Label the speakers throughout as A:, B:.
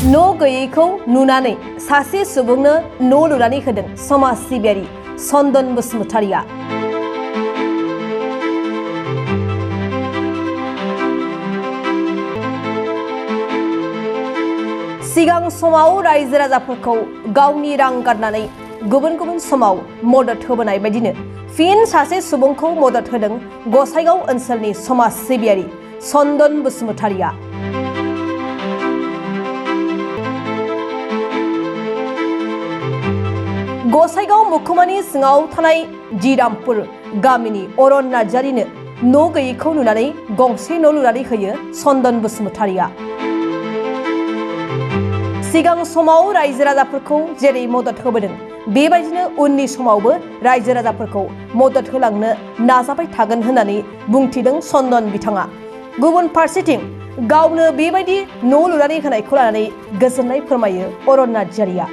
A: न' गैयैखौ नुनानै सासे सुबुंनो न' लुनानै होदों समाज सिबियारि चन्दन बसुमतारिया। सिगां समाव रायजो राजाफोरखौ गावनि रां गारनानै गुबुन गुबुन समाव मदद होबोनाय बायदिनो फिन सासे सुबुंखौ मदद होदों गसाइगाव ओनसोलनि समाज सिबियारि चन्दन बसुमतारिया। गसाइगाव मुखुमानि सिङाव थानाय जिरामपुर गामिनि अरन नार्जारिनो न' गैयैखौ नुनानै गंसे न' लुनानै होयो चन्दन बसुमतारिया। सिगां समाव रायजो राजाफोरखौ जेरै मदद होबोदों बेबायदिनो उननि समावबो रायजो राजाफोरखौ मदद होलांनो नाजाबाय थागोन होननानै बुंथिदों चन्दन बिथाङा। गुबुन फारसेथिं गावनो बेबायदि न' लुनानै होनायखौ लानानै गोजोननाय फोरमायो अरन नार्जारिया।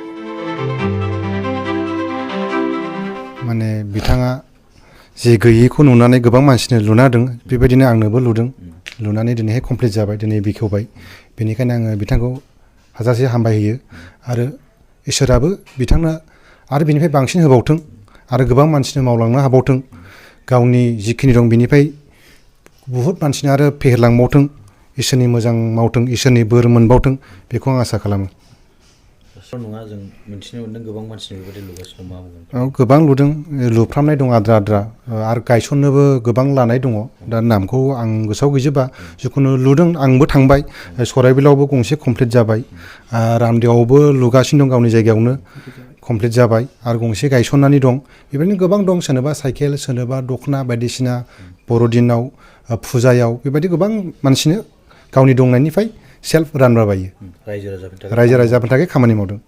B: माने बिथाङा जे गैयैखौ नुनानै गोबां मानसिनो लुना होदों बेबायदिनो आंनोबो लुदों। लुनानै दिनैहाय कमप्लिट जाबाय, दिनै बेखेवबाय। बेनिखायनो आङो बिथांखौ हाजासे हामबाय होयो आरो इसोराबो बिथांनो आरो बिनिफ्राय बांसिन होबावथों आरो गोबां मानसिनो मावलांनो हाबावथों। गावनि जिखिनि दं बिनिफ्राय बुहुत मानसिनो आरो फेहेरलांबावथों, इसोरनि मोजां मावथों, इसोरनि बोर मोनबावथों, बेखौ आं आसा खालामो।
C: नङा, जों मिथिनो मोनदों गोबां मानसिनि बेबायदि लुगासिनो मा बुंगोन?
B: औ, गोबां लुदों, लुफ्रामनाय दं आद्रा आद्रा आरो गायसननोबो गोबां लानाय दङ। दा नामखौ आं गोसोआव गैजोबा, जिखुनु लुदों, आंबो थांबाय। सराइबिलावबो गंसे कमप्लिट जाबाय, रामदेवआवबो लुगासिनो दं गावनि जायगायावनो, कमप्लिट जाबाय आरो गंसे गायसननानै दं। बेबायदिनो गोबां दं, सोरनोबा साइकेल, सोरनोबा दख'ना बायदिसिना, बर'दिनाव, फुजायाव बेबायदि गोबां मानसिनो गावनि दंनायनिफ्राय सेल्फ रानलाबायो।
C: रायजो राजाफोरनि थाखाय खामानि मावदों।